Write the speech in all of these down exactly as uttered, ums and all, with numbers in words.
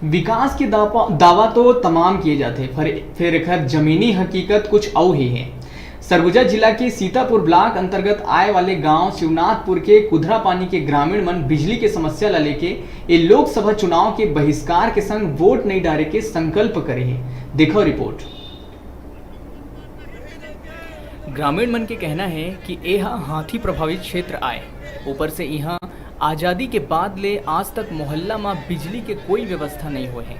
विकास के दावा दावा तो तमाम किए जाथे, पर फिर एखर जमीनी हकीकत कुछ अउ ही हे। सरगुजा जिला के सीतापुर ब्लॉक अंतर्गत आए वाले गांव शिवनाथपुर के कुधरा पानी के ग्रामीण मन बिजली के समस्या ला लेके ए लोकसभा चुनाव के बहिष्कार के संग वोट नहीं डारे के संकल्प करे हे। देखो रिपोर्ट। ग्रामीण मन के कहना हे कि ए ह हाथी प्रभावित क्षेत्र आय, ऊपर से इहां आजादी के बाद ले आज तक मोहल्ला म बिजली के कोई व्यवस्था नइ होए हे,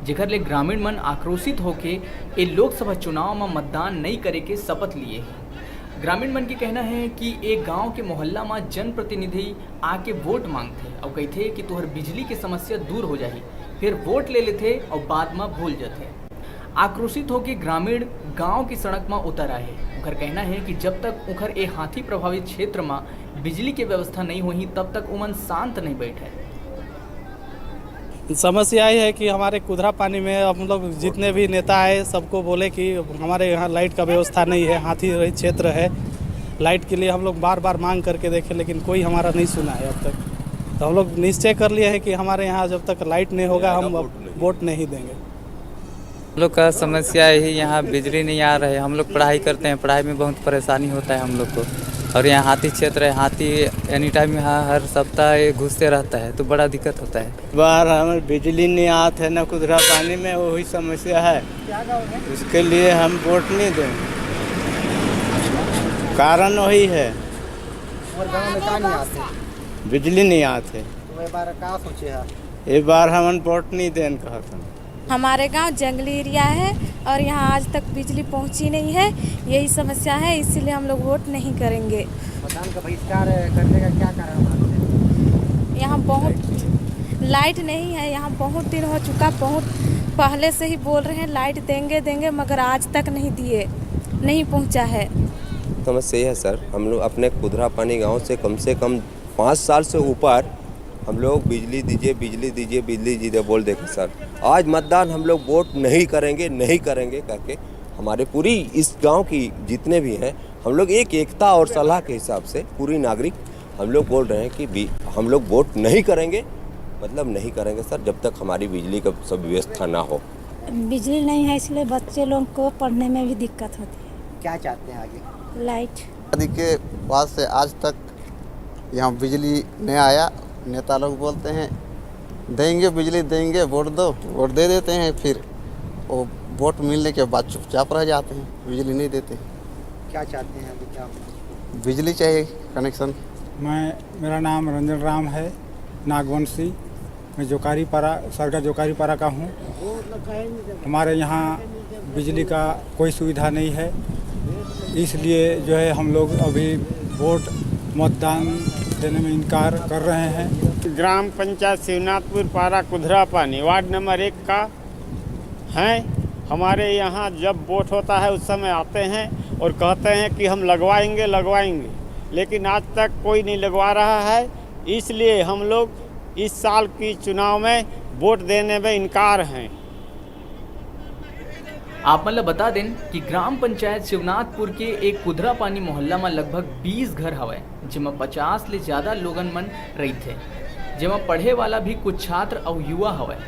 जेकर ले ग्रामीण मन आक्रोशित होके ए लोकसभा चुनाव म मतदान नइ करे के शपथ लिए हे। ग्रामीण मन के कहना हे कि ए गांव के मोहल्ला म जनप्रतिनिधि आके वोट मांगथे अउ कहिथे कि तुहर बिजली के समस्या दूर हो जाही, फिर वोट ले लेथे अउ बाद म भूल जथे। आक्रोशित होके ग्रामीण गांव की सड़क म उतर आए हे। उनकर कहना हे कि जब तक उनकर ए हाथी प्रभावित क्षेत्र म बिजली के व्यवस्था नहीं होही, तब तक उमन शांत नहीं बैठे। समस्या यही है कि हमारे कुधरा पानी में हम लोग जितने भी नेता आए, सबको बोले कि हमारे यहाँ लाइट का व्यवस्था नहीं है, हाथी रहित क्षेत्र है। लाइट के लिए हम लोग बार बार मांग करके देखे, लेकिन कोई हमारा नहीं सुना है अब तक। तो हम लोग निश्चय कर लिए हैं कि हमारे यहाँ जब तक लाइट नहीं होगा, हम अब वोट नहीं देंगे। हम लोग का समस्या यही, यहाँ बिजली नहीं आ रहे। हम लोग पढ़ाई करते हैं, पढ़ाई में बहुत परेशानी होता है हम लोग को। और यहाँ हाथी क्षेत्र है, हाथी एनी टाइम यहाँ हर सप्ताह ये घुसते रहता है, तो बड़ा दिक्कत होता है। बार हमें बिजली नहीं आत है ना कुधरा पानी में, वही समस्या है। उसके लिए हम वोट नहीं देंगे। कारण वही है। और गांव में का नहीं आते? बिजली नहीं आते। तो ये बार का सोचे है? ये बार हमन वोट नहीं देन कहत हन। हमारे गांव जंगली एरिया है और यहाँ आज तक बिजली पहुँची नहीं है, यही समस्या है, इसीलिए हम लोग वोट नहीं करेंगे। मतदान का बहिष्कार करने का क्या कारण मानते हैं? यहाँ बहुत लाइट नहीं है, यहाँ बहुत दिन हो चुका, बहुत पहले से ही बोल रहे हैं लाइट देंगे देंगे, मगर आज तक नहीं दिए, नहीं पहुँचा है। समस्या ये है सर, हम लोग अपने कुधरा पानी गांव से कम से कम पाँच साल से ऊपर हम लोग बिजली दीजिए, बिजली दीजिए, बिजली दीजिए बोल देते सर। आज मतदान हम लोग वोट नहीं करेंगे, नहीं करेंगे करके हमारे पूरी इस गांव की जितने भी हैं, हम लोग एक एकता और सलाह के हिसाब से पूरी नागरिक हम लोग बोल रहे हैं कि बी-, हम लोग वोट नहीं करेंगे, मतलब नहीं करेंगे सर, जब तक हमारी बिजली का सब व्यवस्था ना हो। बिजली नहीं है, इसलिए बच्चे लोग को पढ़ने में भी दिक्कत होती है। क्या चाहते हैं आगे? लाइट। शादी के बाद से आज तक यहाँ बिजली नहीं आया। नेता लोग बोलते हैं, "देंगे बिजली, देंगे, वोट दो।" वोट दे देते हैं, फिर वो वोट मिलने के बाद चुपचाप रह जाते हैं, बिजली नहीं देते। क्या चाहते हैं अभी, क्या? बिजली चाहिए, कनेक्शन। मैं, मेरा नाम रंजन राम है, नागवंशी। मैं जोकारीपारा, सरगा जोकारीपारा का हूँ। हमारे यहाँ बिजली का कोई सुविधा नहीं है, इसलिए जो है हम लोग अभी वोट, मतदान देने में इनकार कर रहे हैं। ग्राम पंचायत शिवनाथपुर पारा कुधरा पानी वार्ड नंबर एक का हैं। हमारे यहाँ जब वोट होता है उस समय आते हैं और कहते हैं कि हम लगवाएंगे, लगवाएंगे, लेकिन आज तक कोई नहीं लगवा रहा है। इसलिए हम लोग इस साल की चुनाव में वोट देने में इनकार हैं। आप मन ल बता देन कि ग्राम पंचायत शिवनाथपुर के एक कुधरा पानी मोहल्ला म लगभग बीस घर हवय, जेमा पचास ले ज्यादा लोगन मन रहिथे, जेमा पढ़े वाला भी कुछ छात्र अउ युवा हवय।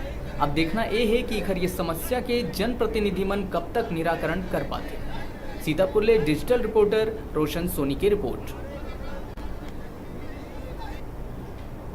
अब देखना ए हे कि एखर ये समस्या के जनप्रतिनिधि मन कब तक निराकरण कर पाथे। सीतापुर ले डिजिटल रिपोर्टर रोशन सोनी के रिपोर्ट।